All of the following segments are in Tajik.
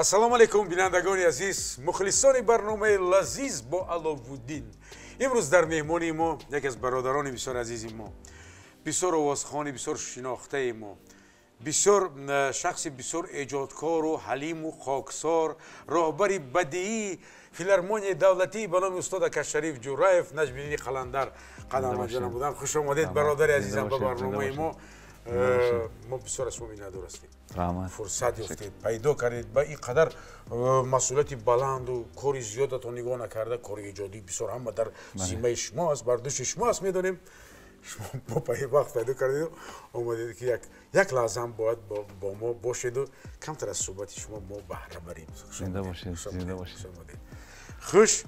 Ассалому алайкум, бинандагони азиз, мухлисони барномаи лазиз бо Аловуддин. Имрӯз дар меҳмонии мо яке аз бародарони бисёр азизи мо, бисёр овозхони бисёр шинохтаи мо, бисёр шахси бисёр эҷодкору ҳалиму хоксор, роҳбари бадиии филармонияи давлатӣ ба номи устод Акашариф Ҷураев, Наҷмиддини Қаландар қадаманҷона буданд. Хуш омадед, бародари азизам, ба барномаи мо. Мо бисёр аз шумо миннатдор ҳастем. Фурсат ёфтед, пайдо кардед, ба ин қадар масъулияти баланду кори зиёдатон нигоҳ накарда, кори эҷодӣ бисёр ҳама дар зиммаи шумо аст, бар дӯши шумо аст, медонем. Шумо бо вақт пайдо кардеду омадед, ки як лаҳзаам бояд бо мо бошеду камтар аз суҳбати шумо мо баҳра барем. Хуш,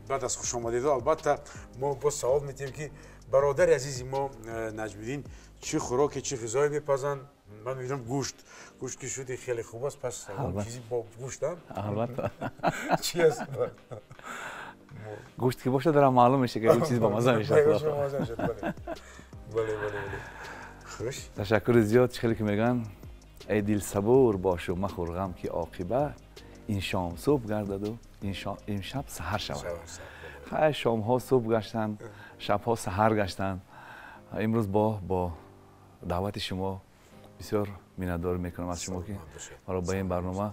баъд аз хушомадеду, албатта, мо боз савол метиҳем, ки бародари азизи мо Наҷмиддин чӣ хӯроке, чӣ ғизое мепазанд. Ман мебинам, гӯшт, гӯшт ки шуд, хеле хуб аст. Пас чизи бо гӯшт? Албатта. Чи аст? Гӯшт ки бошад, дара маълум мешавад, ки чиз бамаза мешавад. Бале. Хуш. Ташаккури зиёд. Чӣ хеле ки мегӯянд: «Эй дил, сабур бошу махӯр ғам, ки оқибат ин шом субҳ гардаду ин шаб саҳар шавад». Хай, шомҳо субҳ гаштанд, шабҳо саҳар гаштанд. Имрӯз бо даъвати шумо бисёр миннатдорӣ мекунам аз шумо, ки маро ба ин барнома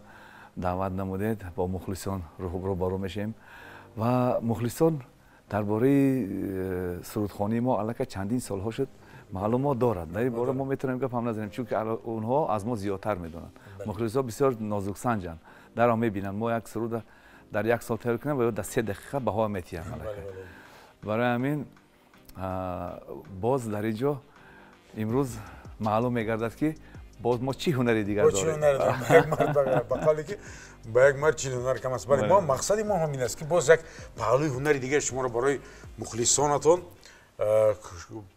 даъват намудед. Бо мухлисон рӯбарӯ мешавем ва мухлисон дар бораи сурудхонии мо аллакай чандин солҳо шуд маълумот дорад. Дар ин бора мо метавонем гап ҳам назанем, чунки онҳо аз мо зиёдтар медонанд. Мухлисо бисёр нозуксанҷанд, даро мебинанд, мо як суруда дар як сол тайёр кунем ва ё дар 3 дақиқа баҳо метиҳанд. Барои ҳамин боз дар ин ҷо имрӯз маълум мегардад, ки боз мо чӣ ҳунари дигар дорем. Ба қавле ки ба як мард 40 ҳунар кам аст. Бале, мо мақсади мо ҳамин аст, ки боз як паҳлӯи ҳунари дигари шуморо барои мухлисонатон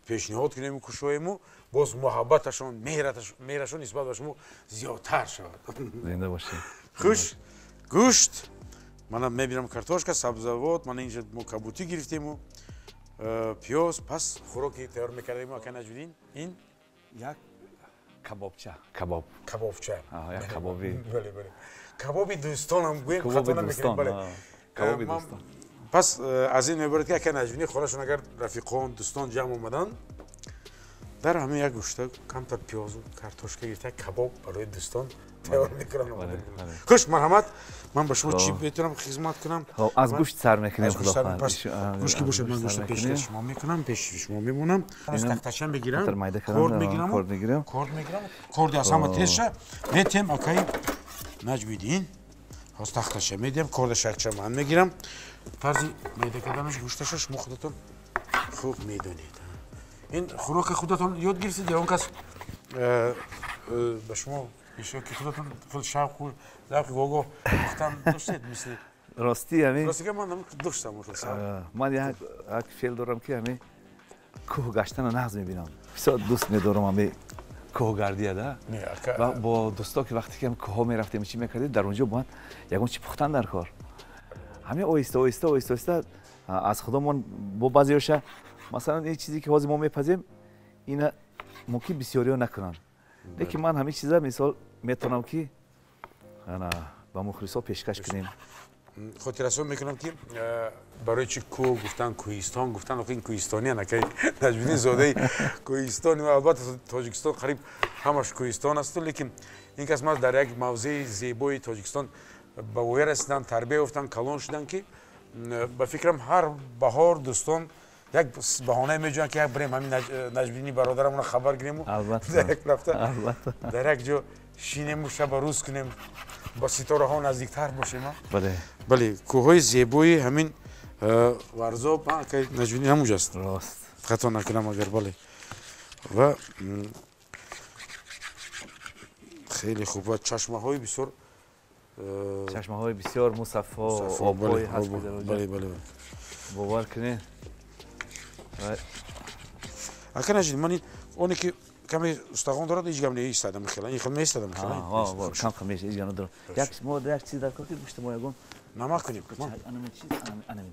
пешниҳод кунему кушоему, боз муҳаббаташон, меҳрашон нисбат ба шумо зиёдтар шавад. Зинда бошед. Хуш, гӯшт, мана мебинам, картошка, сабзавот, мана инҷа мо кабутӣ гирифтему пиёз. Пас хӯроки тайёр мекардем, ака Наҷмиддин, ин? Як кабобча, кабоб. Кабобча. Як кабоби. Бале, кабоби дӯстонам гӯем, хато намекунем, бале. Кабоби дӯстон. Пас аз ин мебарад, ки ака Наҷмиддин хонашон агар рафиқон, дӯстон ҷамъ омаданд, дар ҳамин як гӯшта, камтар пиёзу картошка гирифта, кабоб барои дӯстон тайёр мекунанд. Хуш, марҳамат, ман ба шумо чӣ метавонам хизмат кунам? Аз гӯшт сар мекунем. Гӯшт ки бошад, ман гӯшта пешкаш шумо мекунам, пеши шумо мемонам, тахтача мегирам, корд мегирам, корд мегирам, корди аз ҳама тезша метем акаи Наҷмиддин. Ҳоз тахташа медиҳам, корда шакча ман мегирам. Тарзи майда карданаш гӯшташа шумо худатон хуб медонед. Ин хӯрока худатон ёд гирифтед ё он кас ба шумо ки худатон худ шавқу завқи гого пухтан доштед, мисли? Ростӣ, ҳамин. Ростига, ман доштам. Ман як феъл дорам, ки ҳамин кӯҳ гаштана нағз мебинам, бисёр дӯст медорам ҳамин кӯҳгардия да. Ва бо дӯсто ки вақте ки кӯҳҳо мерафтем, чӣ мекардем, дар он ҷо бояд ягон чи пухтан дар кор. Ҳамин оҳиста оҳиста, оҳиста оҳиста аз худомон бо баъзеоша, масалан, ин чизе ки ҳозир мо мепазем, ина мумкин бисёриҳо накунанд, лекин ман ҳамин чиза, мисол, метавонам, ки ба мухлисо пешкаш кунем. Хотиррасон мекунам, ки барои чи кӯҳ гуфтан, кӯҳистон гуфтан. Охи, ин кӯҳистони анакай Наҷмиддин зодаи кӯҳистон. Албатта, Тоҷикистон қариб ҳамаш кӯҳистон асту, лекин ин кас ман дар як мавзеи зебои Тоҷикистон ба воя расиданд, тарбия ёфтанд, калон шуданд, ки ба фикрам, ҳар баҳор дӯстон як баҳонае меҷӯянд, ки як бирем ҳамин Наҷмиддини бародарамона хабар гирему, дар як рафта, дар як ҷо шинему, шаба рӯз кунем, ба ситораҳо наздиктар бошем. Бале, кӯҳҳои зебои ҳамин Варзоб, Наҷмиддин, ҳамуҷаст, хато накунам агар, бале. Ва хеле хуб, ва чашмаҳои бисёр. Чашмаҳои бисёр мусаффо, обҳои ҳаст. Бале. Бовар кунед. Ака Наҷид, ман оне ки каме устахон дорад, ҳеҷ гап неистадам, хела ин хел меистадам. Кам меша, ҳеҷ гап надорад. Як мо як чиз дар кор, ки гӯшти мо ягон Намак кунем.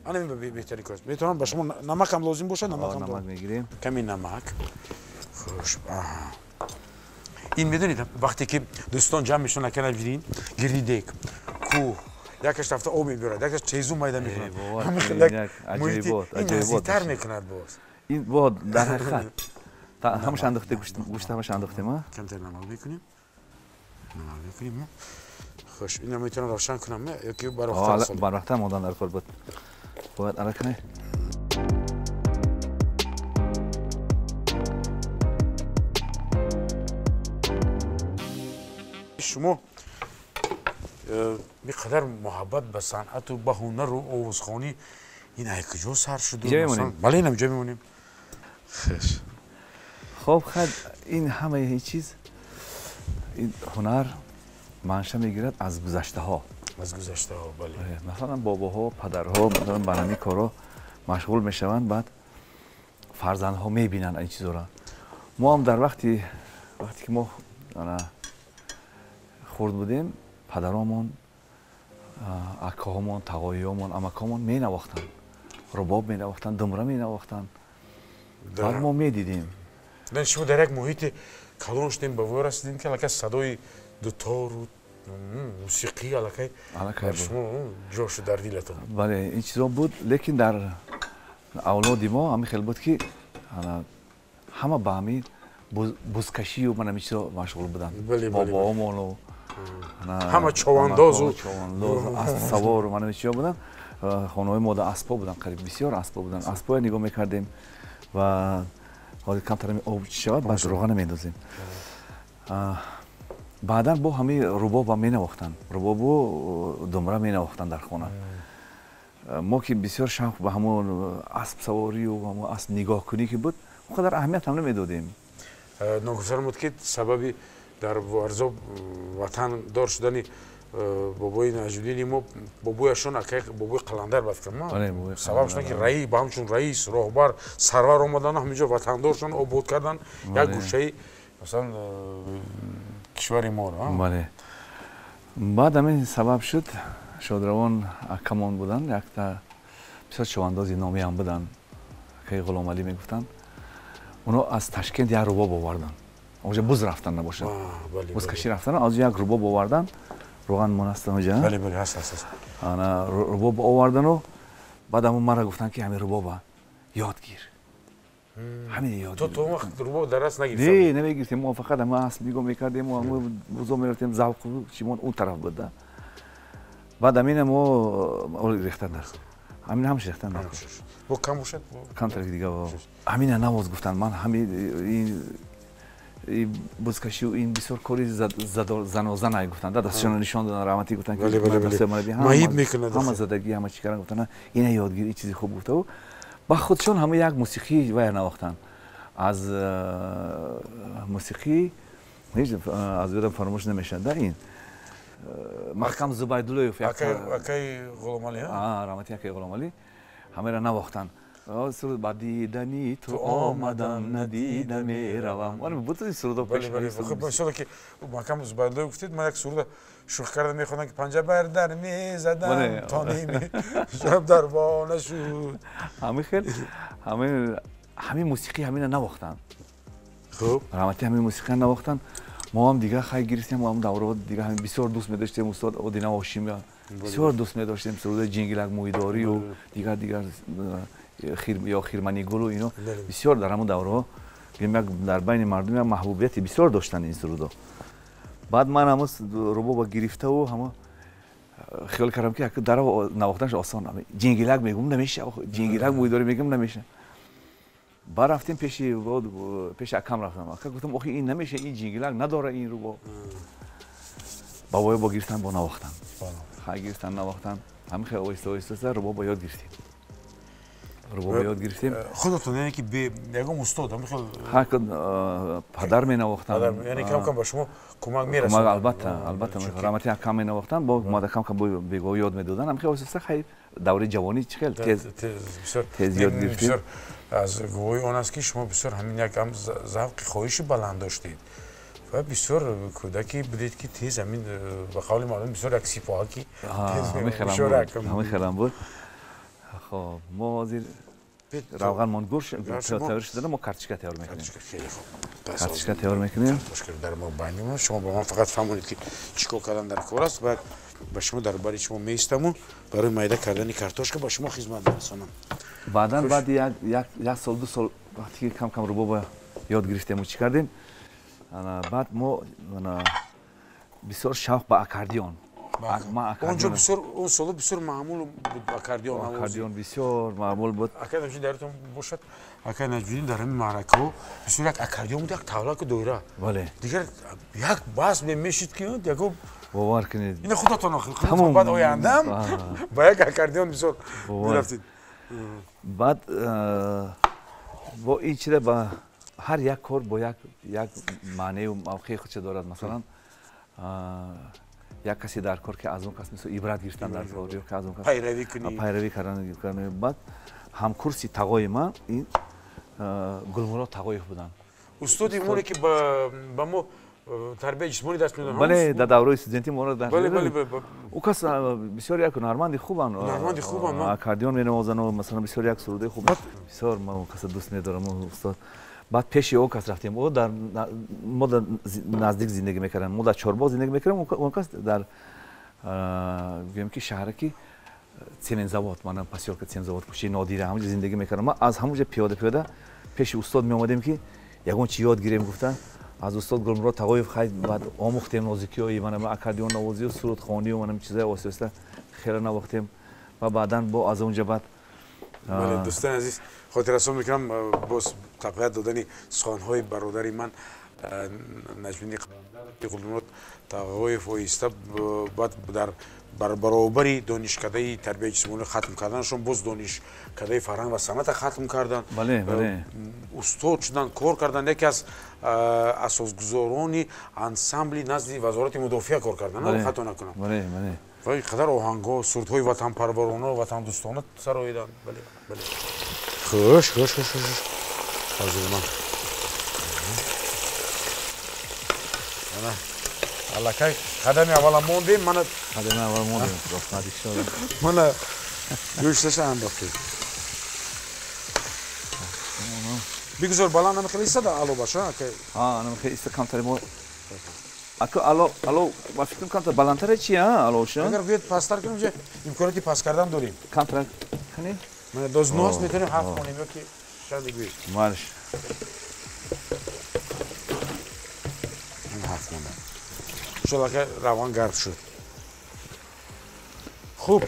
Анами беҳтарин кор аст. Метавонам ба шумо, намакам лозим бошад, намакам. Намак мегирем. Ками намак. Хуш. Ин медонед, вақте ки дӯстон ҷамъ мешаванд, акана бинед, гирди дег, кӯҳ, якаш рафта об мебиёрад, якаш чезу майда мекунад. Ин наздиктар мекунад боз. Ин бо дар ҳақиқат ҳамаш андохте, гӯшт ҳамаш андохтем, а? Камтар намак мекунем. Намак мекунем. Хуш, инро метавонам равшан кунам, ё ки барвақттар? Барвақттар модан дар кор буд. Бояд ала кунем. Шумо беқадар муҳаббат ба санъату ба ҳунару овозхонӣ ин ай куҷо сар шуд? Бале, инам ҷо мемонем. Хоб, хад ин ҳамаи ҳеҷ чиз, ин ҳунар манша мегирад аз гузаштаҳо. Аз гузаштаҳо, бале. Масалан, бобоҳо, падарҳо масалан ба ҳамин корҳо машғул мешаванд, баъд фарзандҳо мебинанд ин чизҳоро. Мо ҳам дар вақте ки мо хурд будем, падаромон, акаҳомон, тағоиёмон, амакҳомон менавохтанд, рубоб менавохтанд, думра менавохтанд. Баъд мо медидем. Шумо дар як муҳити калон шудем, ба воя расидем, ки аллакай садои дутору мусиқӣ аллакай бар шумо ҷо шуд дар дилатон. Бале, ин чизо буд, лекин дар авлоди мо ҳамин хел буд, ки ҳама ба ҳамин бузкашию ман ҳамин чизо машғул буданд. Бобоомону ҳама човандозу аспсавору ман ҳамин чизо буданд. Хонаҳои мо да аспҳо буданд, қариб бисёр аспҳо буданд. Аспҳоя нигоҳ мекардем ва ҳозир камтар об чӣ шавад, баъд роғана мендозем. Баъдан бо ҳамин рубоба менавохтанд, рубобу думра менавохтанд дар хона. Мо ки бисёр шавқ ба ҳамон аспсаворию ҳамон асп нигоҳкунӣ ки буд, он қадар аҳамият ҳам намедодем. Ногуфтар буд, ки сабаби дар Варзоб ватандор шудани бобои Наҷмуддини мо, бобояшон акай бобои Қаландар бад кардам. Сабаб шуд, ки раи ба ҳамчун раис, роҳбар, сарвар омадан, ҳаминҷо ватандоршон обод кардан як гӯшаи масалан кишвари моро. Бале. Баъд ҳамин сабаб шуд, шодравон акамон буданд, якта бисёр човандози номӣ ҳам буданд, акаи Ғуломалӣ мегуфтанд. Оно аз Ташкент як рубоб оварданд. Онҷо буз рафтан набошад. Бузкашӣ рафтан, аз як рубоб оварданд. Роған мон ҳаст онҷо? Бале, бале, ҳаст, ҳаст. Ана рубоб овардану баъд ҳамон мара гуфтанд, ки ҳамин рубоба ёд гир. Ҳамин ёд. То он вақт рубоб дар даст нагирифтам? Не, намегирифтем. Мо фақат ҳама асп нигоҳ мекардем, мо ҳама бузо мерафтем, завқу чимон он тараф буд. Баъд ҳамина мо рехтан дар. Ҳамин ҳамаш рехтан дар. Бо кам бошад? Камтар дига. Ҳамина навоз гуфтанд. Ман ҳамин ин бузкашию ин бисёр кори занозанай гуфтанд. Дастшонро нишон доданд, раҳматӣ гуфтанд, ки маҳиб мекунад. Ҳама задагӣ, ҳама чӣ кардан гуфтанд, ина ёдгир, ин чизи хуб гуфтаву ба худшон ҳама як мусиқӣ вая навохтанд. Аз мусиқӣ ҳеҷ аз ёдам фаромӯш намешавад да ин Маҳкам Зубайдуллоев, акаи Ғуломалӣ, раҳматӣ акаи Ғуломалӣ ҳамаро навохтанд. Суруд ба дидани ту омадам, надида меравам. Буд сурудо пеш. Мисоле ки Маҳкам Зубайдуллоев гуфтед, ман як суруда шӯхӣ карда мехондам, ки панҷа бар дар мезадам то ними шаб дарвона шуд. Ҳамин хел ҳамин мусиқӣ ҳамина навохтанд. Хуб, раҳматӣ ҳамин мусиқиро навохтанд. Мо ҳам дига хай гирифтем, мо ҳам давраҳо дига ҳамин бисёр дӯст медоштем устод Одина Ҳошимия, бисёр дӯст медоштем сурудаи Ҷингилак мӯйдорию дигар дигар ё Хирманигулу ино бисёр дар ҳамон давраҳо дар байни мардум як маҳбубияти бисёр доштанд ин сурудо. Баъд ман ҳамон рубоба гирифтаву ҳамо хиёл кардам, ки дарав навохтанаш осон. Ҷингилак мегум намеша, ҷингилак мӯйдорӣ мегум намеша. Баъд рафтем пеши акам рафтам. Ака гуфтам, охи ин намеша, ин ҷингилак надора ин рубоб. Бобоё бо гирифтан бо навохтан. Хай гирифтан навохтан. Ҳамин хел оҳиста оҳиста рубоба ёд гирифтем. Рубоба ёд гирифтем. Худатон, яъне ки бе ягон устод ҳамин хел? Ҳа, падар менавохтанд. Яъне кам кам ба шумо кӯмак мерасонд? Албатта, албатта. Раҳмати акам менавохтанд, бо мада кам кам бегоҳ ёд медоданд. Ҳамин хел оҳиста хай давраи ҷавонӣ чӣ хел тез тез ёд гирифтем. Аз гувоҳи он аст, ки шумо бисёр ҳамин як завқи хоҳиши баланд доштед ва бисёр кӯдаке будед, ки тез ҳамин ба қавли мардум бисёр як сипоҳаки. Ҳамин хелам буд. Хоб, мо ҳозир равған мон гур тайёр шуда, мо картошка тайёр мекунем. Хеле хуб. Картошка тайёр мекунем. Картошка дар мо байнем. Шумо ба ман фақат фаҳмонед, ки чӣ кор кардан дар кор аст ва ба шумо дар бари шумо меистаму барои майда кардани картошка ба шумо хизмат мерасонам. Баъдан баъди як сол, 2 сол вақте ки кам-кам рубоба ёд гирифтему чӣ кардем, баъд мо бисёр шавқ ба аккордеон. Онҷо бисёр, он соло бисёр маъмул буд аккордеон. Аккордеон бисёр маъмул буд. Акай Наҷмиддин, даратон бошад, акай Наҷмиддин, дар ҳамин маъракаҳо бисёр як аккордеон буд, як тавлаку доира. Бале. Дигар як баҳс мешид, ки яко бовар кунед. Ина худатон охир, баъд ояндаам ба як аккордеон бисёр мерафтид. Баъд бо ин чида ба ҳар як кор бо як маънею мавқеи худша дорад. Масалан, як касе дар кор, ки аз он кас мисол ибрат гирифтан дар кор, ё ки аз он кас пайравӣ кунӣ, пайравӣ кардан. Баъд ҳамкурси тағои ман ин Гулмурод Тағоев буданд. Устоди моне, ки ба мо тарбияи ҷисмонӣ дарс медоданд. Бале, дар давраи студентӣ моро дарс бале, бале. Ӯ кас бисёр як ҳунарманди хубанд. Ҳунарманди хубанд. Аккордеон менавозанд, масалан, бисёр як сурудаи хуб. Бисёр ман он касро дӯст медорам, устод. Баъд пеши ӯ кас рафтем. Ӯ дар мо дар наздик зиндагӣ мекардем, мо дар Чорбоғ зиндагӣ мекардем, он кас дар гӯем ки шаҳраки Цементзавод, мана посёлка Цементзавод, кӯчаи Нодира, ҳамонҷо зиндагӣ мекардам. Ман аз ҳамонҷо пиёда пиёда пеши устод меомадем, ки ягон чи ёд гирем гуфта. Аз устод Гулмурод Тағоев хай баъд омӯхтем нозикиҳои мана аккордеон навозию сурудхонию мана чизҳои оҳиста оҳиста хеле навохтем ва баъдан бо аз онҷа баъд. Бале, дӯстони азиз, хотиррасон мекунам боз тақвият додани суханҳои бародари ман Наҷмиддини Қаландар, Гулмурод Тағоев оҳиста баъд дар баробари донишкадаи тарбияи ҷисмонӣ хатм карданашон боз донишкадаи фарҳанг ва санъата хатм карданд. Бале, бале. Устод шуданд, кор карданд. Яке аз асосгузорони ансамбли назди Вазорати мудофиа кор карданд, хато накунам. Бале, бале. Ва ин қадар оҳангҳо, сурудҳои ватанпарварона, ватандӯстона сароиданд. Бале, бале. Хуш, хуш, хуш, хуш. Ҳозир ман. Ана аллакай қадами аввала мондем, мана қадами аввал мондем, рост шуд. Мана гӯшташа андохтем. Бигузор баланд ҳам хеле истада ало баша, акай. А, ана хеле иста камтаре мо. Ака ало, ало, ба фикрам камтар баландтаре чи, а, алоша? Агар гӯед пасттар кунем, ҷа имконияти паст кардан дорем. Камтар кунем? Мана доз нос метавонем ҳафт хонем ё ки шаст бигӯед. Марш. Ҳафт хонем. Шуд, ака равған гарм шуд. Хуб,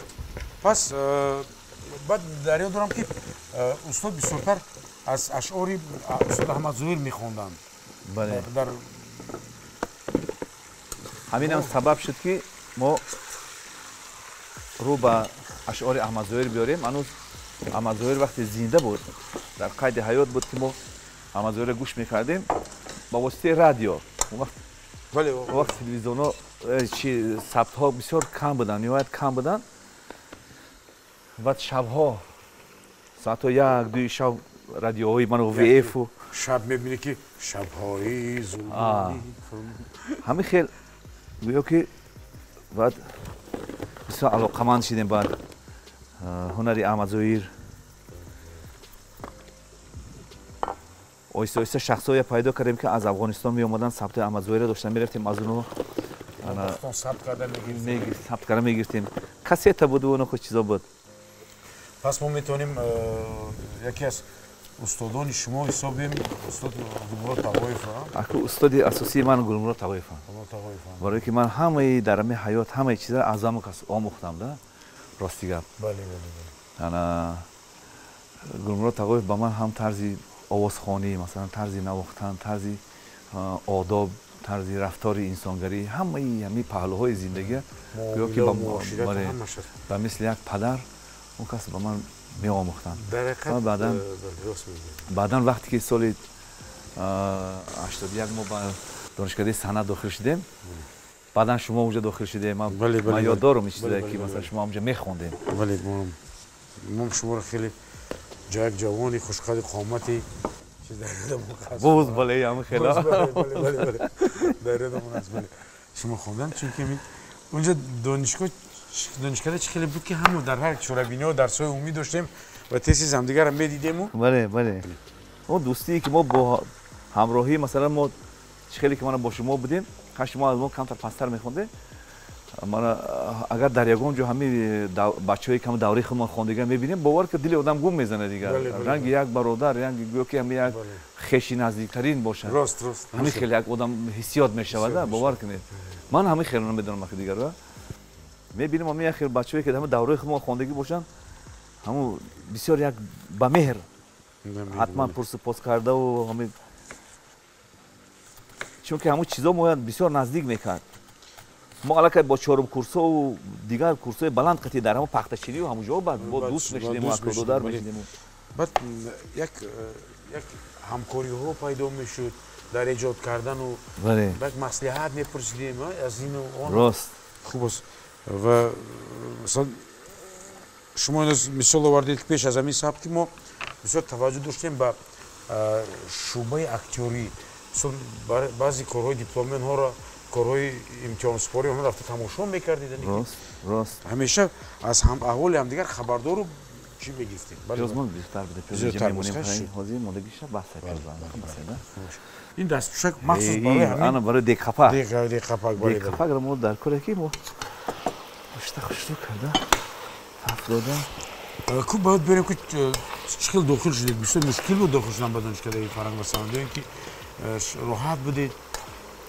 пас баъд дар ёд дорам, ки устод бисёртар аз ашъори устод Аҳмад Зоҳир мехонданд. Бале. Дар ҳаминам сабаб шуд, ки мо рӯ ба ашъори Аҳмад Зоҳир биёрем. Ҳанӯз Аҳмад Зоҳир вақте зинда буд, дар қайди ҳаёт буд, ки мо Аҳмад Зоҳирро гӯш мекардем ба воситаи радио. Он вақт бале, он вақт телевизионҳо чи сабтҳо бисёр кам буданд, ниҳоят кам буданд. Баъд шабҳо соатҳо 1-2 шаб радиоҳои ману ВФ-у шаб мебинӣ, ки шабҳои зулмонӣ. Ҳамин хел гӯё ки баъд бисёр алоқаманд шидем ба ҳунари Аҳмад Зоҳир. Оҳиста оҳиста шахсҳое пайдо кардем, ки аз Афғонистон меомаданд, сабтҳои Аҳмад Зоҳирро доштан, мерафтем аз онҳо сабт карда мегирифтем. Сабт карда мегирифтем. Кассета буд, оно худ чизо буд. Пас мо метавонем яке аз устодони шумо ҳисобем устод Гулмурод Тағоев. Аку устоди асосии ман Гулмурод Тағоев. Барои ки ман ҳамаи дар ҳамаи ҳаёт ҳамаи чизро аз ҳамон кас омӯхтам, да, рости гап. Бале, бале, бале. Ана Гулмурод Тағоев ба ман ҳам тарзи овозхонӣ, масалан, тарзи навохтан, тарзи одоб, тарзи рафтори инсонгарӣ, ҳамаи ҳамин паҳлӯҳои зиндагӣ гӯё ки ба мисли як падар он кас ба ман меомӯхтанд. Баъдан вақте ки соли 81 мо ба донишкадаи санъат дохил шудем, баъдан шумо онҷо дохил шудем, ман ёд дорам ин чизое, ки масалан шумо онҷо мехондем. Бале, мо шуморо хеле як ҷавони хушқади қомати чиз дар ёдамон ҳаст. Боз бале, ҳамин хела. Бале, дар ёдамон ҳаст, бале. Шумо хондан, чунки онҷо донишгоҳ донишкада чӣ хеле буд, ки ҳама дар ҳар чорабиниҳо дарсҳои умумӣ доштем, ва тез ҳамдигарро медидему. Бале, бале. Он дӯстие ки мо бо ҳамроҳӣ, масалан, мо чӣ хеле ки мана бо шумо будем, ха шумо аз мо камтар пасттар мехондед, мана агар дар ягон ҷо ҳамин бачаҳое ки ҳама давраи худмон хондагиро мебинем, бовар ки дили одам гум мезанад дигар. Ранги як бародар, ранги гӯё ки ҳами як хеши наздиктарин бошад. Рост, рост. Ҳамин хеле як одам ҳиссиёт мешавад, бовар кунед. Ман ҳамин хелро намедонам ахи дигар. Мебинем ҳамин як хел бачаҳое ки ҳама давраи худмон хондагӣ бошанд, ҳамун бисёр як ба меҳр ҳатман пурсупос кардаву ҳамин, чунки ҳамун чизо мояд бисёр наздик мекард. Мо аллакай бо чорум курсову дигар курсҳои баланд қатӣ дар ҳамон пахтачинию ҳамон ҷо баъд бо дӯст мешидему, акрододар мешидему. Баъд як ҳамкориҳо пайдо мешуд дар эҷод кардану як маслиҳат мепурсидем аз ину он. Рост. Хуб аст. Ва масалан шумо мисол овардед ки пеш аз ҳамин сабт ки мо бисёр таваҷҷӯҳ доштем ба шӯъбаи актёрӣ. Баъзе корҳои дипломи онҳоро, корҳои имтиҳонсупории онҳо рафта тамошо мекардед. Рост, рост. Ҳамеша аз аҳволи ҳамдигар хабардору чӣ мегирифтед? Пиёзмон бештар буда, пиёз мемонем, ҳозир мондагиша баста пиёз. Ин дастпӯшак махсус барои ҳамин? Ана барои дегқапак. Дегқапак, бале. Дегқапакро мо дар коре ки мо хушта хушрӯ карда афтода. Ку бояд берем ки чӣ хел дохил шудед? Бисёр мушкил буд дохил шудан ба донишкадаи фарҳанг ва санъат, ё ин ки роҳат будед?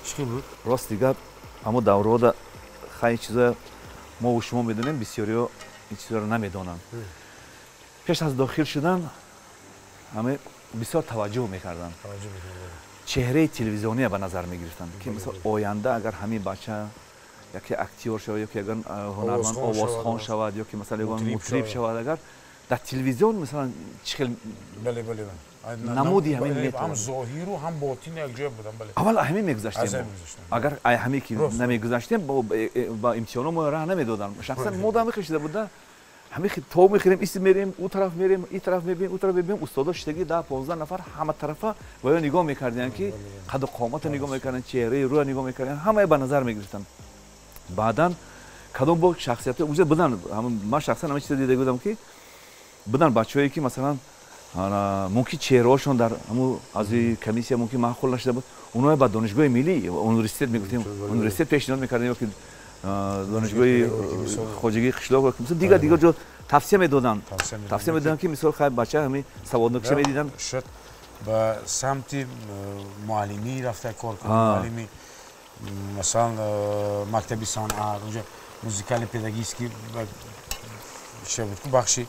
Чӣ хел буд? Рост дигар ҳамо давраҳода хай ин чизо мову шумо медонем, бисёриҳо ин чизоро намедонанд. Пеш аз дохил шудан ҳаме бисёр таваҷҷӯҳ мекарданд. Чеҳраи телевизиония ба назар мегирифтанд, ки мисол оянда агар ҳамин бача яке актёр шавад, ё ки ягон ҳунарманд овозхон шавад, ё ки масалан ягон мутриб шавад, агар дар телевизион масалан чӣ хел намуди ҳамин метавонад. Ҳам зоҳиру ҳам ботин якҷоя буданд, бале. Аввал ҳамин мегузаштем. Агар ҳамин ки намегузаштем, ба имтиҳонҳо мо раҳ намедоданд. Шахсан мо дам мехешида буда, ҳамин то мехӯрем, иси мерем, ӯ тараф мерем, ин тараф мебинем, ӯ тараф мебинем, устодо шиштагӣ 10-15 нафар ҳама тарафа ва ё нигоҳ мекарданд, ки қаду қомата нигоҳ мекарданд, чеҳраи рӯя нигоҳ мекарданд, ҳамаи ба назар мегирифтанд. Баъдан кадом бо шахсиятҳо уҷа буданд, ман шахсан ҳамин чиза дида будам, ки буданд бачаҳое ки масалан мумкин чеҳраҳошон дар ҳамун аъзои комиссия мумкин маъқул нашуда буд, онҳое ба донишгоҳи миллӣ, университет мегуфтем, университет пешниҳод мекардем, ё ки донишгоҳи хоҷагии қишлоқ, мисол дигар ҷо тавсия медоданд. Тавсия медоданд, ки мисол хай бача ҳамин саводнокиша медиданд. Шояд ба самти муаллимӣ рафта кор кунад, муаллими масалан мактаби санъат, онҷо музикали педагогический чия буд ку бахши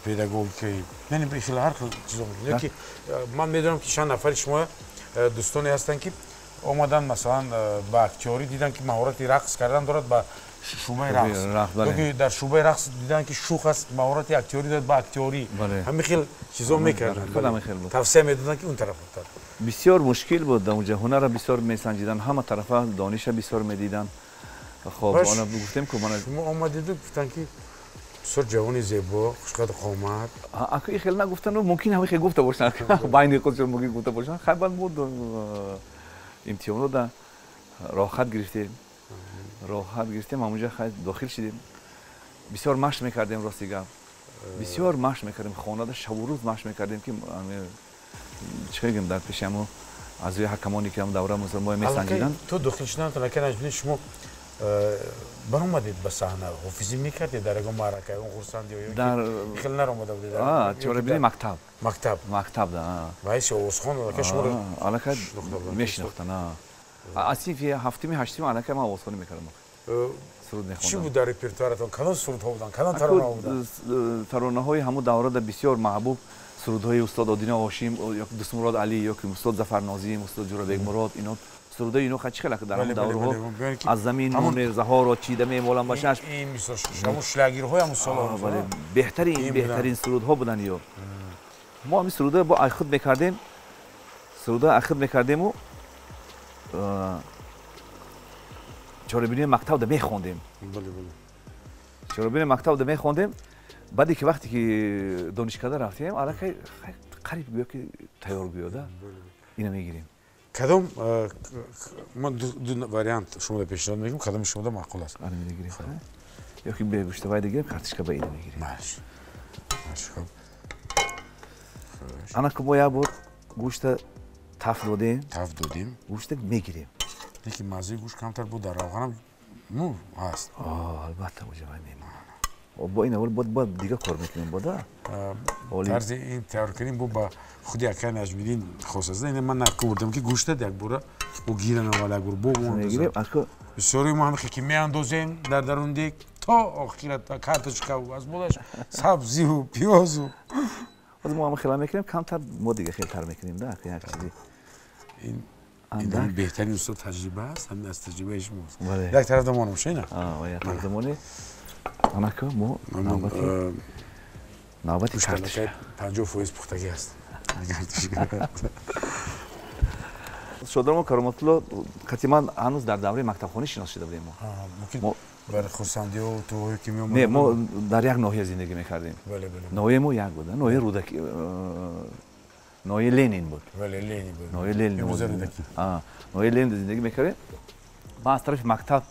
педагогикаи, яъне хеле ҳар хел чизо. Ки ман медонам ки чанд нафари шумо дӯстоне ҳастанд, ки омаданд масалан ба актёрӣ, диданд ки маҳорати рақс кардан дорад, ба шӯъбаи рақс, ёки дар шӯъбаи рақс диданд ки шӯх аст, маҳорати актёрӣ дорад, ба актёрӣ. Ҳамин хел чизо мекарданд, тавсия медоданд ки он тараф. Бисёр мушкил буд дар онҷа, ҳунарро бисёр месанҷиданд, ҳама тарафа дониша бисёр медиданд. Хоб ана гуфтем ку мана шумо омадиду гуфтанд ки бисёр ҷавони зебо, хушқаду қомат. Аку ин хел нагуфтану, мумкин ҳамин хел гуфта бошанд, байни худшон мумкин гуфта бошанд. Хай баъд мо имтиҳонро да роҳат гирифтем, ҳамонҷа хай дохил шидем. Бисёр машқ мекардем, рости гап, бисёр машқ мекардем, хонада шабу рӯз машқ мекардем, ки чӣ гӯем, дар пеши ҳамо аъзои ҳакамоне ки ҳам давра мусулмоя месанҷиданд. То дохил шуданатон ака Наҷмиддин, шумо баромадед ба саҳна, ҳофизӣ мекардед дар ягон маърака, ягон хурсандӣ ё хеле наромада будед? Чорабинии мактаб. Мактаб. Мактаб, да. Ва ҳайси овозхон аллакай шуморо аллакай мешинохтанд. Аз синфи ҳафтуми ҳаштуми аллакай ман овозхонӣ мекардам. Суруд мехондам. Чӣ буд дар репертуаратон? Кадом сурудҳо буданд? Кадом таронаҳо буданд? Таронаҳои ҳамун даврада бисёр маҳбуб сурудҳои устод Одина Ҳошим, ё Дӯстмурод Алӣ, ё ки устод Зафар Нозим, устод Ҷӯрабек Мурод, ино сурудҳои ино чӣ хеле дар ҳамун давраҳо аз замин нонезаҳоро чида мемолам ба чашм. Ин мисол ҳамун шлягерҳои ҳамун солҳо. Бале, беҳтарин сурудҳо буданд ё. Мо ҳамин сурудҳо бо айхуд мекардем, сурудҳо айхуд мекардему чорабинии мактабда мехондем. Чорабинии мактабда мехондем. Баъде ки вақте ки донишкада рафтем, аллакай қариб гӯё ки тайёр гӯё да ина мегирем. Кадом ман ду вариант шумода пешниҳод мекунам, кадоми шумода маъқул аст? Ана мегирем. Ё ки бегӯштавай дигирем, картишка ба ина мегирем. Маш. Маш, хуб. Ана ки мо як бор гӯшта таф додем. Таф додем. Гӯшта мегирем. Лекин маззаи гӯшт камтар буд, дар равғанам ну ҳаст. Албатта, уҷа вай мемонад. Бо ин аввал бояд дига кор мекунем бода. Тарзи ин тайёр кардем бо ба худи акай Наҷмиддин хос аст. Ин ман наку бурдам ки гӯшта якбора бо гиран аввал якбор бо мегирем. Бисёри мо ҳам ки меандозем дар дарун дег то охира карточка аз болаш сабзиву пиёзу. Ҳозир мо ҳам хела мекунем, камтар мо дига хелтар мекунем да, як чизи. Ин беҳтарин устод таҷриба аст, ҳамин аз таҷрибаи шумост. Як тараф дамонам шена? Як тараф дамонӣ. Анака мо навбати картошка. 50% пухтагӣ аст. Шодравон Кароматулло қати ман ҳанӯз дар давраи мактабхонӣ шинос шуда будем мо. Бар хурсандиҳо туҳое ки меомад? Не, мо дар як ноҳия зиндагӣ мекардем. Ноҳияи мо як буд, ноҳияи Рӯдакӣ, ноҳияи Ленин буд. Бале, Ленин буд. Ноҳияи Ленин буд. Ноҳияи Ленин зиндагӣ мекардем. Ман аз тарафи мактаб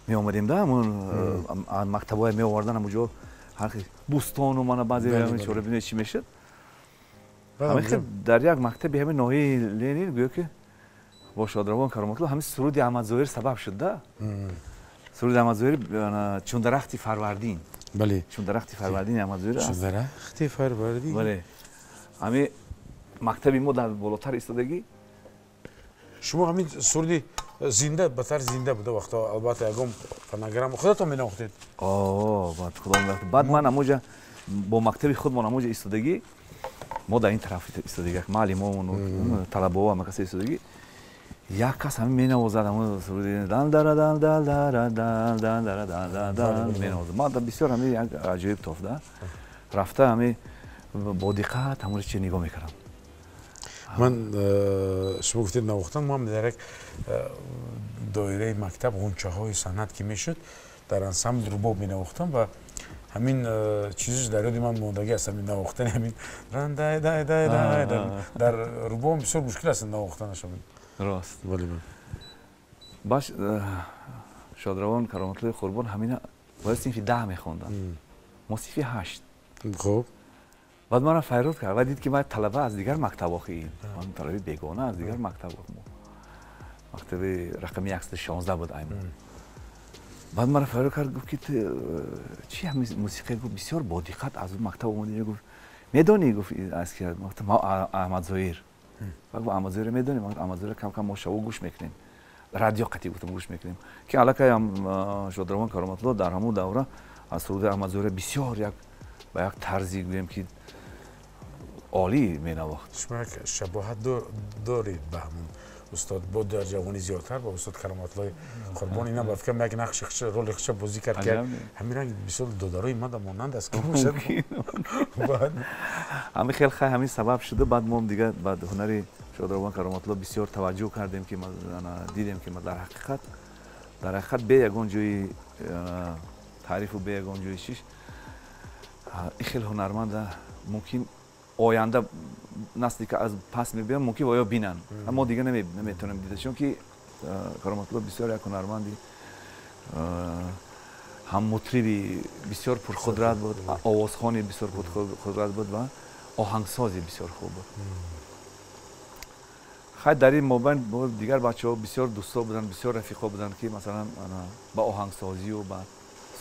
меомадем да, мактабҳое меовардан ҳамуҷо ҳар бӯстону мана баъзе чорабинои чӣ мешуд. Дар як мактаби ҳамин ноҳияи Ленин гӯё ки бо Шодравон Кароматулло ҳамин суруди Аҳмадзоҳир сабаб шуд да. Суруди Аҳмадзоҳир чун дарахти фарвардин. Бале. Чун дарахти фарвардин Аҳмадзоҳир аст. Чун дарахти фарвардин. Бале. Ҳамин мактаби мо дар болотар истодагӣ. Шумо ҳамин суруди зинда ба тарзи зинда буда вақто, албатта ягон фонограмма худатон менавохтед? Баъд худо баъд ман ҳамоҷа бо мактаби худмон ҳамоҷа истодагӣ, мо дар ин тараф истодагӣ, муаллимомон, талабаҳо ҳама каса истодагӣ, як кас ҳамин менавозад ҳамон суруди дан дара дан дан дара дан дан дара дан дан дан менавозад. Ман бисёр ҳамин як аҷоиб тофт да. Рафта ҳамин бо диққат ҳамонро чи нигоҳ мекардам. Ман шумо гуфтед навохтан, мо ҳам дар як доираи мактаб ғунчаҳои санъат ки мешуд, дар ансамбл рубоб менавохтам ва ҳамин чизиш дар ёди ман мондагӣ аст, ҳамин навохтани ҳамин дай дар рубоб бисёр мушкил аст навохтанаш. Рост. Бале. Баш Шодравон Кароматуллои Қурбон ҳамина бояд синфи 10 мехонданд. Мо синфи 8. Хуб. Баъд маро файрод кард ва дид ки ман талаба аз дигар мактаб охи. Ман талаби бегона аз дигар мактаб мо. Мактаби рақами 116 буд аймон. Баъд маро файрод кард, гуфт ки ту чи ҳамин мусиқӣ, гуфт бисёр бо диққат аз мактаб омадӣ, гуфт медонӣ, гуфт аз ки? Гуфтам Аҳмадзоҳир. Гуфт Аҳмадзоҳирро медонӣ? Ман Аҳмадзоҳирро кам-кам мо шабо гӯш мекунем. Радио қатъӣ гуфтам гӯш мекунем. Ки аллакай Шодравон Кароматулло дар ҳамон давра аз суруди Аҳмадзоҳирро бисёр як ба як тарзи гӯем ки олӣ менавохт. Шумо як шабоҳат доред ба ҳамон устод, бо дар ҷавонӣ зиёдтар ба устод Кароматуллои Қурбон. Ина ба фикрам як нақши роли худша бозӣ кард ки ҳамин ранг бисёр додарои мада монанд аст ки бошад. Ҳамин хел хай ҳамин сабаб шуда, баъд мо дига ба ҳунари Шодравон Кароматулло бисёр таваҷҷӯҳ кардем ки дидем ки дар ҳақиқат бе ягон ҷои таърифу бе ягон ҷои чиш ин хел ҳунарманда мумкин оянда насли ки аз пас мебиён мумкин оё бинанд. Мо дига наметавонем дида, чунки Кароматулло бисёр як ҳунарманди ҳам мутриби бисёр пурқудрат буд, овозхони бисёр пурқудрат буд ва оҳангсози бисёр хуб буд. Хай дар ин мобайн дигар бачаҳо бисёр дӯстҳо буданд, бисёр рафиқҳо буданд ки масалан ба оҳангсозию ба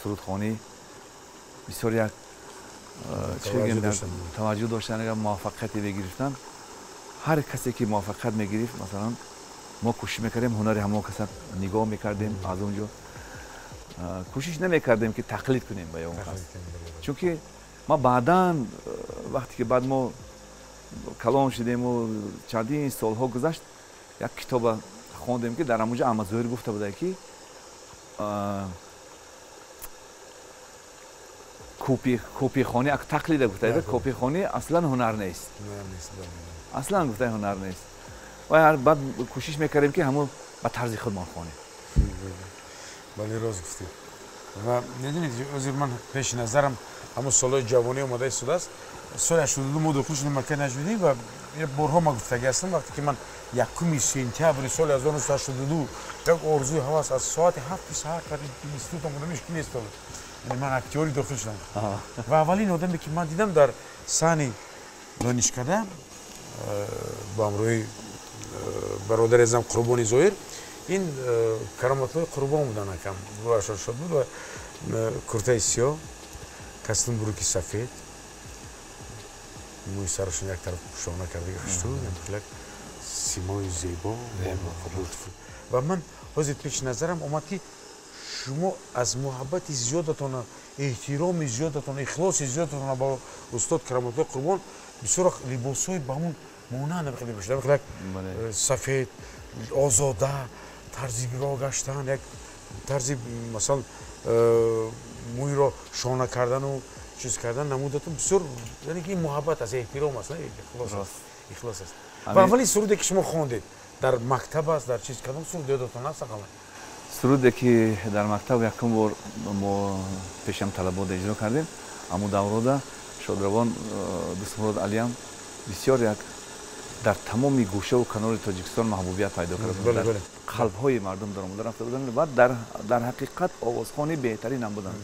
сурудхонӣ бисёр як таваҷҷӯҳ доштан, агар муваффақияте мегирифтанд. Ҳар касе ки муваффақият мегирифт, масалан мо кӯшиш мекардем ҳунари ҳамон каса нигоҳ мекардем, аз он ҷо кӯшиш намекардем ки тақлид кунем ба он кас. Чунки ма баъдан вақте ки баъд мо калон шудему чандин солҳо гузашт, як китоба хондем ки дар ҳамонҷо Аҳмадзоҳир гуфта буда ки копихонӣ тақлида гуфта, копихонӣ аслан ҳунар нест. Аслан гуфта ҳунар нест. Ва баъд кӯшиш мекардем ки ҳамон ба тарзи худмон хонем. Бале, рост гуфтед. Ва медонед, ҳозир ман пеши назарам ҳамон солҳои ҷавонӣ омода истодааст. Соли 82 мо дохил шудем мактаби Наҷмиддин ва борҳо ман гуфтагӣ ҳастам, вақте ки ман 1 сентябри соли 1982 як орзуи ҳавас аз соати 7 саҳар қариб институт омода мешуд нест. Яъне ман актёри дохил шудам. Ва аввалин одаме ки ман дидам дар саҳни донишкада бо ҳамроҳи бародари азизам Қурбони Зоҳир, ин Кароматуллои Қурбон буданд, акам рӯяшон шод буд ва куртаи сиёҳ, костюм буруки сафед, мӯи сарашон як тараф шона кардаги хушту, як симои зебо ва ман ҳозир пеши назарам омад, ки шумо аз муҳаббати зиёдатона, эҳтироми зиёдатон, ихлоси зиёдатона ба устод Кароматуллои Қурбон бисёр либосҳои ба ҳамун монанд мепӯшид, як сафед, озода, тарзи роҳ гаштан, як тарзи масалан мӯйро шона кардану чиз кардан намудатон бисёр, яъне ки ин муҳаббат аст, эҳтиром аст, ихлос аст. Ва аввалин суруде ки шумо хондед дар мактаб аст, дар чиз, кадом суруд ёдатон аст ақаллан? Суруде ки дар мактаб якум бор мо пешам талабода иҷро кардем, аммо даврода шодравон Дӯстмурод Алиам бисёр як дар тамоми гӯшаву канори Тоҷикистон маҳбубият пайдо карда буданд, дар қалбҳои мардум даромада рафта буданд ва дар ҳақиқат овозхони беҳтаринам буданд.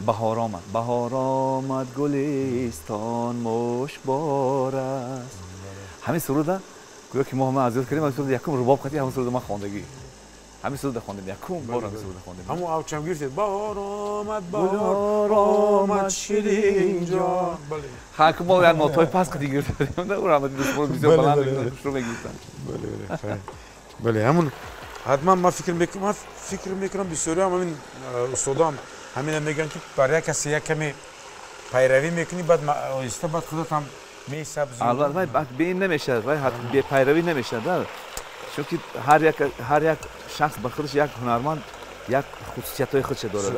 Баҳор омад, баҳор омад, гулистон мушкбор аст. Ҳамин суруда гӯё ки мо ҳама аз ёд кардем, ҳамин суруда якум рубоб қатӣ ҳамин суруда ман хондагӣ, ҳамин суруда хондем, якум бор ҳамин суруда хондем. Ҳамун авчам гирифтед, баҳор омад, баҳор омад, ширинҷон. Ҳа, ки мо як нотҳои паст қатӣ гирифтем, ӯ раҳмати Дӯстмурод бисёр баланд хушрӯ мегирифтанд. Бале, ҳамун ҳатман ман фикр мекунам бисёриам ҳамин устодоам ҳамина мегӯянд, ки бар як касе як каме пайравӣ мекунӣ, баъд оҳиста баъд худат ҳам месабзӣ. Албатта, вай бе ин намешавад, вай бепайравӣ намешавад, чунки ҳар як шахс ба худаш як ҳунарманд як хусусиятҳои худша дорад.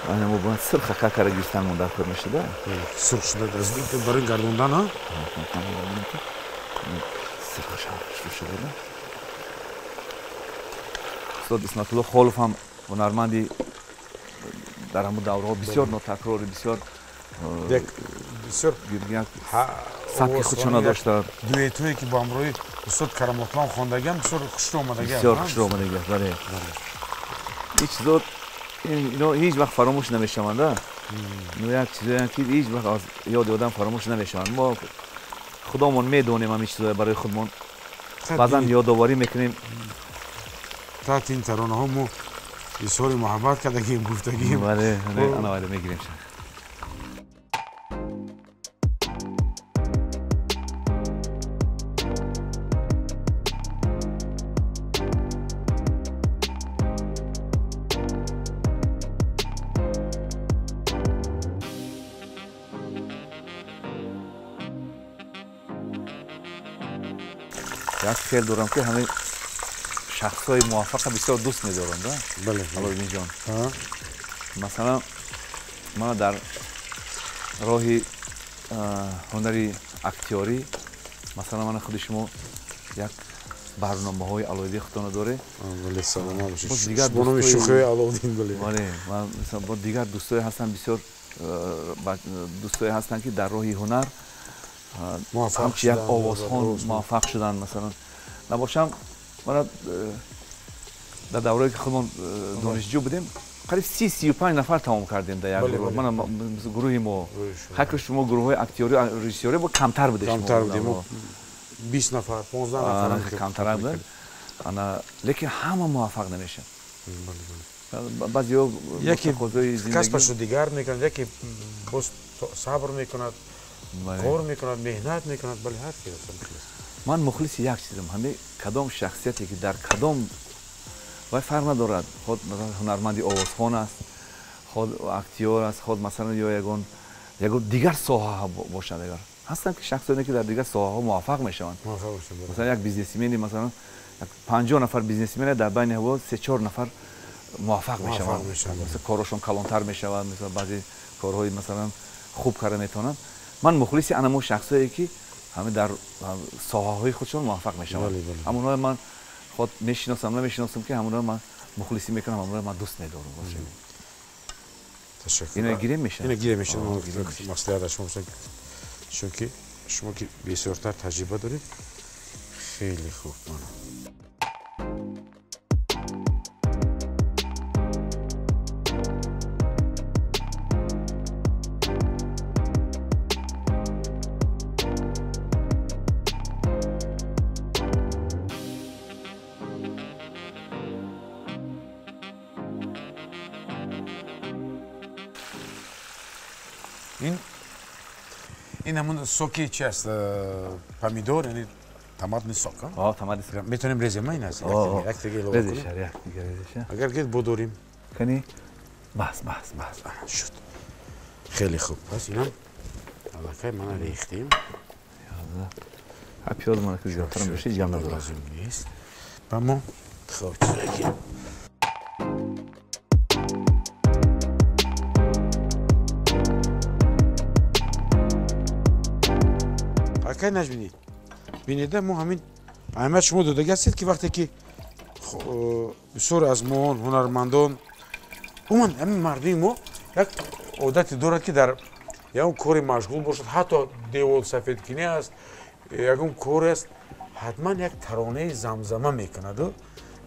Ана мо бояд сурх хака кара гирифтан дар кор мешуда. Сурх шуда барои гардондан, а? Сурх шуда. Устод Исматулло Холов ҳам ҳунарманди дар ҳамон давраҳо бисёр нотакрори, бисёр сабки худшона доштанд. Дуэтҳое ки бо ҳамроҳи устод Кароматулло хондагиам бисёр хушрӯ омадагиам. Бисёр хушрӯ омадагиам, бале. Ин чизо ино ҳеҷ вақт фаромӯш намешаванд. Ино як чизоянд ки ҳеҷ вақт аз ёди одам фаромӯш намешаванд. Мо худомон медонем ҳамин чизоя барои худмон баъзан ёдоварӣ мекунем. Таҳти ин таронаҳо мо изҳори муҳаббат кардагием, гуфтагием. Бале, ана вайда мегирем. Як хел дорам ки ҳамин шахсҳои муваффақа бисёр дӯст медорам, да? Бале. Алоуддинҷон. Масалан, ман дар роҳи ҳунари актёрӣ, масалан, мана худи шумо як барномаҳои алоҳидаи худтонро доред. Бале, саломат бошед. Бо номи шӯхиҳои Алоуддин, бале. Бале, бо дигар дӯстое ҳастанд, бисёр дӯстое ҳастанд, ки дар роҳи ҳунар ҳамчун як овозхон муваффақ шуданд, масалан. Набошам, мана дар даврае ки худмон донишҷӯ будем, қариб 30-35 нафар тамом кардем дар як гурӯҳ. Мана гурӯҳи мо. Ҳар шумо гурӯҳҳои актёрӣ, режиссёрӣ бо камтар будед шумо. Камтар будем. 20 нафар, 15 нафар камтар буд. Ана, лекин ҳама муваффақ намешаванд. Баъзеҳо яке касбашро дигар мекунад, яке боз сабр мекунад, кор мекунад, меҳнат мекунад, бале, ҳар чиз. Ман мухлиси як чизам, ҳамин кадом шахсияте ки дар кадом вай фарқ надорад, худ ҳунарманди овозхон аст, худ актёр аст, худ масалан ё ягон дигар соҳа бошад, агар ҳастанд ки шахсоне ки дар дигар соҳаҳо муваффақ мешаванд. Масалан, як бизнесмени, масалан, 50 нафар бизнесмен дар байни ҳаво 3-4 нафар муваффақ мешаванд. Масалан, корашон калонтар мешавад, масалан, баъзе корҳои масалан хуб карда метавонанд. Ман мухлиси анамо шахсое ки ҳама дар соҳаҳои худшон муваффақ мешаванд. Ҳамонҳое ман худ мешиносам, намешиносам, ки ҳамонҳое ман мухлисӣ мекунам, ҳамонҳое ман дӯст медорам. Ташаккур. Ина гирем мешавад? Ина гирем мешавад. Маслиҳат шумо бошад, чунки шумо ки бисёртар таҷриба доред. Хеле хуб. Мана. Ин ҳамун соки чи аст? Помидор, яъне томатный сок. Томатный сок. Метавонем резем ин аст? Як дига илова кунем. Як дига резеша. Агар ки бодорим. Кани? Бас, бас, бас. Шуд. Хеле хуб. Пас инам аллакай мана рехтем. Пиёз мана ки зиёдтарам бошад, ҷам надорад. Лозим нест. Ба мо хоб чизое ки акай Наҷмиддин, бинеда мо ҳамин аҳамият шумо додагӣ ҳастед, ки вақте ки бисёр аз мо ҳунармандон, умуман ҳамин мардуми мо як одате дорад, ки дар ягон коре машғул бошад, ҳатто деволсафедкунӣ аст, ягон коре аст, ҳатман як таронаи замзама мекунаду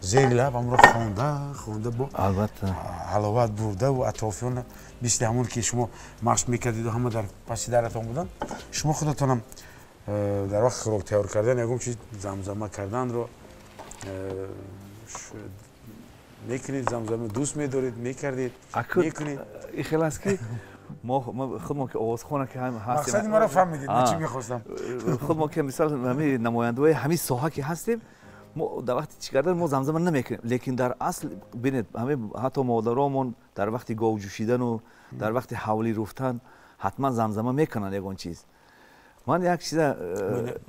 зери лаб ҳамро хонда хонда бо албатта ҳаловат бурдаву атрофиён, мисли ҳамон ки шумо машқ мекардиду ҳама дар паси даратон буданд, шумо худатонам дар вақти хӯрок тайёр кардан ягон чиз замзама карданро мекунед, замзама дӯст медоред, мекардед, мекунед? Ин хел аст, ки мо худмо ки овозхона ки ҳастем, мақсади маро фаҳмидед, ман чӣ мехостам. Худмо ки мисол ҳамин намояндаҳои ҳамин соҳа ки ҳастем, мо дар вақти чӣ кардан мо замзама намекунем, лекин дар асл бинед, ҳамин ҳатто модаромон дар вақти гов ҷӯшидану дар вақти ҳавлӣ руфтан ҳатман замзама мекунанд ягон чиз. Ман як чиза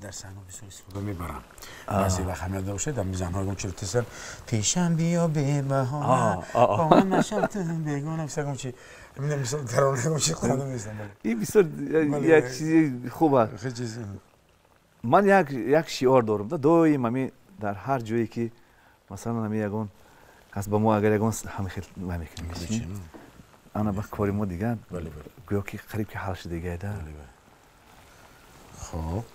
дар саҳна бисёр истифода мебарам. Баъзе вақт ҳамият бошад, ҳамин занҳо ягон чиро тесанд, пешам биё бебаҳона, бо ман нашав ту бегона, ягон чи ҳамин мисол тарона ягон чи хонда меистам. Ин бисёр як чизи хуб аст. Ман як шиор дорам, доим ҳамин дар ҳар ҷое ки масалан ҳамин ягон кас ба мо агар ягон ҳамин хел мекунем, ана ба кори мо дигар гӯё ки қариб ки ҳал шудагида. Хоб,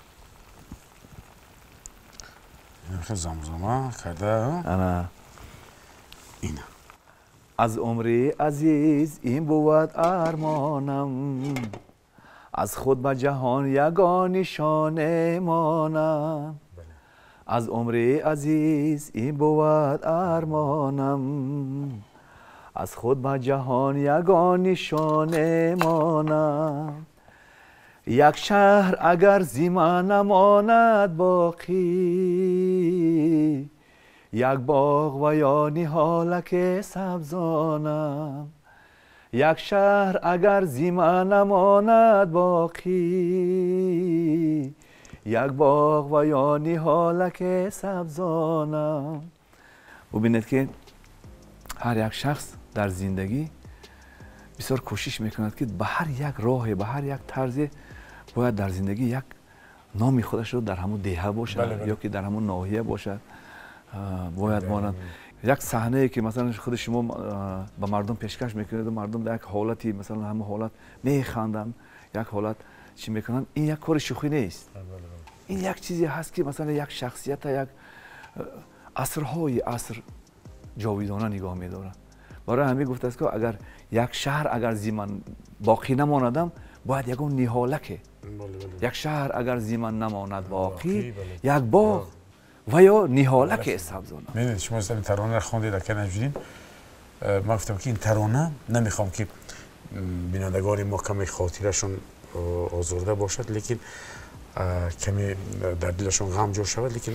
инхел замзама карда. Ана ина аз умри азиз ин бувад армонам, аз худ ба ҷаҳон ягон нишоне монам. Аз умри азиз ин бувад армонам, аз худ ба ҷаҳон ягон нишоне монам. Як шаҳр агар зи ман намонад боқӣ, як боғ ва ё ниҳолаке сабзонам. Як шаҳр агар зи ман намонад боқӣ, як боғ ва ё ниҳолаке сабзонам. Бубинед ки ҳар як шахс дар зиндагӣ бисёр кӯшиш мекунад, ки ба ҳар як роҳе, ба ҳар як тарзе бояд дар зиндагӣ як номи худашро дар ҳамун деҳа бошад ё ки дар ҳамун ноҳия бошад, бояд монад. Як саҳнае ки масалан худи шумо ба мардум пешкаш мекунеду мардум дар як ҳолати масалан ҳамун ҳолат механданд, як ҳолат чӣ мекунанд, ин як кори шӯхӣ нест. Ин як чизе ҳаст, ки масалан як шахсията як асрҳои аср ҷовидона нигоҳ медорад. Барои ҳамин гуфтааст, ки агар як шаҳр агар зи ман боқӣ намонадам, бояд ягон ниҳолаке. Як шаҳр агар зи ман намонад боқӣ, як боғ ва ё ниҳолаке сабзонам. Медонед, шумо ин таронаро хондед, акай Наҷмиддин, ман гуфтам, ки ин тарона намехоҳам, ки бинандагони мо каме хотирашон озурда бошад, лекин каме дар дилашон ғам ҷо шавад, лекин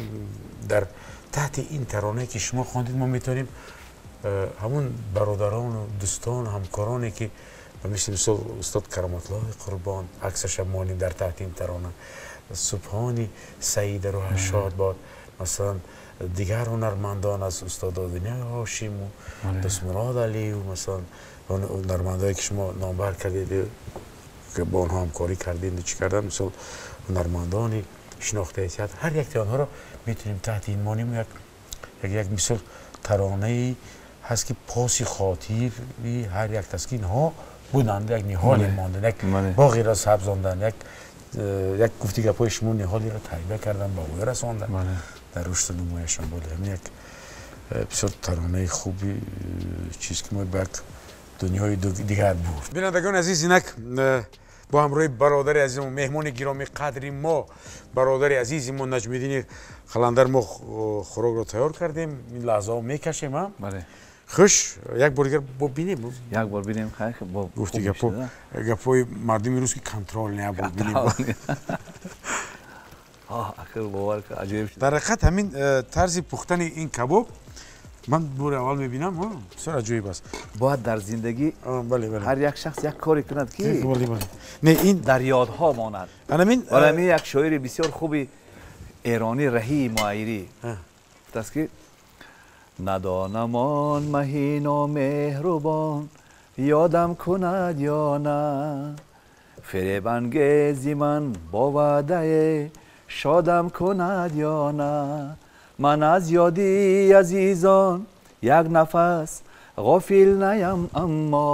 дар таҳти ин таронае ки шумо хондед, мо метавонем ҳамун бародарону дӯстону ҳамкороне ки ба мисли мисол устод Кароматллоҳи Қурбон аксаша монем дар таҳти ин тарона, Субҳони Саида рӯҳаш шод бод, масалан дигар ҳунармандон аз устод Одинаи Ҳошиму Дӯстмурод Алиеву, масалан ҳунармандое ки шумо номбар кардед, ки бо онҳо ҳамкорӣ кардед, чӣ кардан, мисол ҳунармандони шинохтаи театр, ҳар якти онҳоро метавонем таҳти ин монем. Як мисол таронаи ҳаст, ки поси хотири ҳар як аст, ки инҳо буданд, як ниҳоле монданд, як боғеро сабзонданд, як гуфти гапҳои шумо ниҳолеро тарбия карданд, ба воя расонданд дар рушду нумояшон. Бале, ҳамин як бисёр таронаи хуби чиз, ки мо ба як дунёи дигар бурд. Бинандагони азиз, инак бо ҳамроҳи бародари азизмо, меҳмони гиромӣ қадри мо, бародари азизи мо Наҷмиддини Қаландар, мо хӯрокро тайёр кардем. Ин лаҳзаҳо мекашем. Хуш, як бор дигар бинем. Як бор бинем, хай. Гуфти гапҳои мардуми рус ки контрол набуд, бинем. Ахир бовар кун, аҷоиб шуд. Дар ҳақиқат ҳамин тарзи пухтани ин кабоб ман бори аввал мебинам, бисёр аҷоиб аст. Бояд дар зиндагӣ ҳар як шахс як коре кунад ки не ин дар ёдҳо монад. Ҳамин як шоири бисёр хуби эронӣ Раҳии Муайирӣ гуфтааст ки надонам он маҳи номеҳрубон ёдам кунад ё на, фиребангези ман бо ваъдае шодам кунад ё на, ман аз ёди азизон як нафас ғофил наям, аммо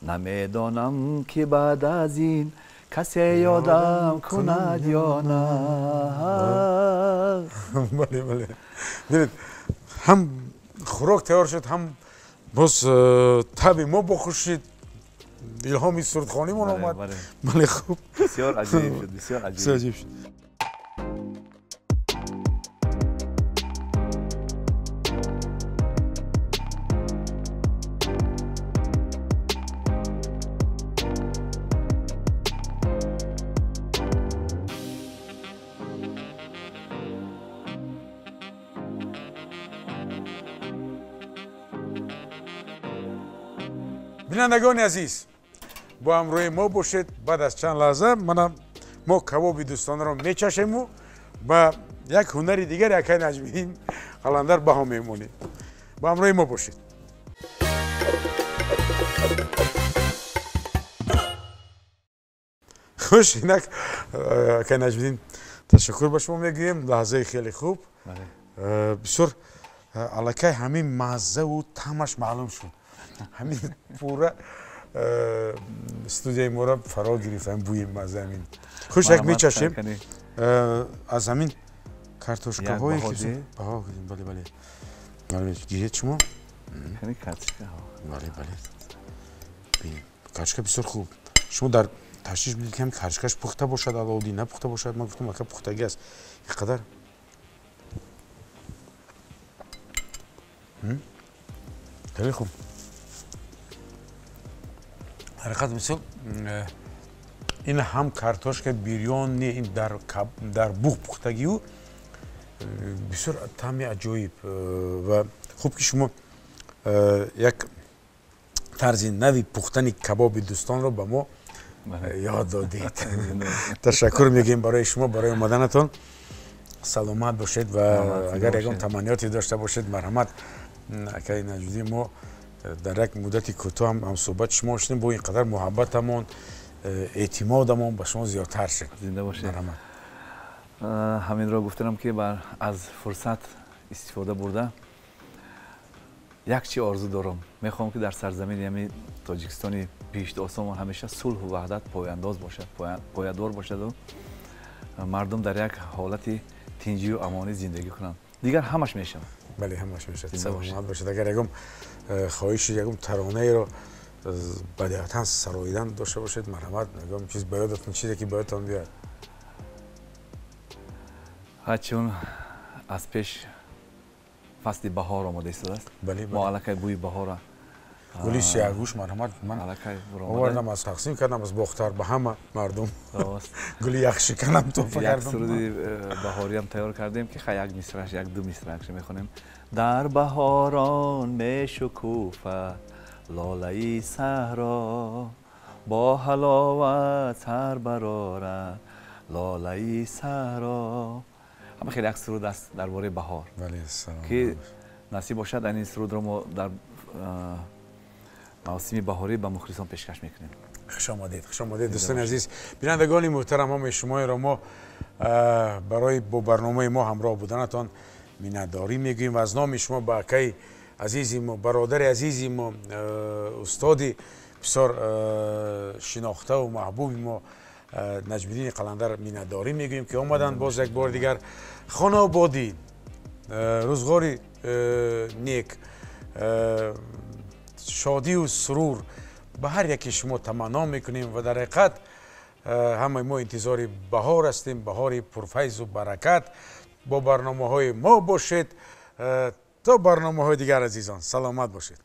намедонам ки баъд аз ин касе ёдам кунад ё на. Бале, бале. Бинед, ҳам хӯрок тайёр шуд, ҳам боз таби мо бохушид, илҳоми сурудхонимон омад. Бале, хуб. Бисёр аҷоиб шуд, бисёр аҷоиб шуд. Бинандагони азиз, бо ҳамроҳи мо бошед. Баъд аз чанд лаҳза мана мо кабоби дӯстонаро мечашему ба як ҳунари дигар акай Наҷмиддин Қаландар баҳо мемонем. Бо ҳамроҳи мо бошед. Хуш, инак акай Наҷмиддин, ташаккур ба шумо мегӯем. Лаҳзаи хеле хуб, бисёр аллакай ҳамин маззаву таъмаш маълум шуд. Ҳамин пурра студияи моро фаро гирифт ҳамин бӯи мазза. Ҳамин хуш, як мечашем аз ҳамин картошкаҳое ки баҳо кардем. Бале, бале, гиред шумо. Бале, бале, картошка бисёр хуб. Шумо дар ташвиш будед ки ҳамин картошкаш пухта бошад, Алоуддин напухта бошад. Ман гуфтам ака пухтагӣ аст. Ин қадар хеле хуб. Ҳақиқат мисол ин ҳам картошка бирён не, ин дар буғ пухтагию бисёр таъми аҷоиб. Ва хуб ки шумо як тарзи нави пухтани кабоби дӯстонро ба мо ёд додед. Ташаккур мегӯем барои шумо, барои омаданатон. Саломат бошед ва агар ягон таманниёте дошта бошед, марҳамат. Акаи Наҷмиддин, мо дар як муддати кӯтоҳ ҳамсӯҳбати шумо шудем, бо ин қадар муҳаббатамон, эътимодамон ба шумо зиёдтар шуд. Зинда бошед. Ҳаминро гуфтанам ки аз фурсат истифода бурда як чи орзу дорам. Мехоҳам ки дар сарзамини ҳамин Тоҷикистони биҳиштосомон ҳамеша сулҳу ваҳдат пояндоз бошад, поядор бошаду мардум дар як ҳолати тинҷию амонӣ зиндагӣ кунанд. Дигар ҳамаш мешавад. Бале, ҳамаш мешавад. Саломат бошед. Агар ягон хоҳиши ягон таронаеро бадиатан сароидан дошта бошед, марҳамат, ягон чиз ба ёдатон, чизе ки ба ёдатон биёяд. Чун аз пеш фасли баҳор омода истодааст, мо аллакай бӯи баҳора гули сияҳгӯш, марҳамат, ман овардам, аз тақсим кардам аз Бохтар ба ҳама мардум. Гули яхшиканам туҳфа кардам. Як суруди баҳориам тайёр кардем ки як мисраш, як ду мисрашро мехонем. Дар баҳорон мешукуфад лолаи саҳро, бо ҳаловат сар барорад лолаи саҳро. Ҳама хеле як суруд аст дар бораи баҳор ки насиб бошад ин сурудро мо дар мавсими баҳорӣ ба мухлисон пешкаш мекунем. Хуш омадед, хуш омадед дӯстони азиз, бинандагони муҳтарам, ҳамаи шумоеро мо барои бо барномаи мо ҳамроҳ буданатон миннатдорӣ мегӯем ва аз номи шумо ба акаи азизи мо, бародари азизи мо, устоди бисёр шинохтаву маҳбуби мо Наҷмиддини Қаландар миннатдорӣ мегӯем ки омаданд боз як бори дигар. Хонаободӣ, рӯзғори нек, шодию сурур ба ҳар яке шумо таманно мекунем ва дар ҳақиқат ҳамаи мо интизори баҳор ҳастем, баҳори пурфайзу баракат. Бо барномаҳои мо бошед. То барномаҳои дигар, азизон, саломат бошед.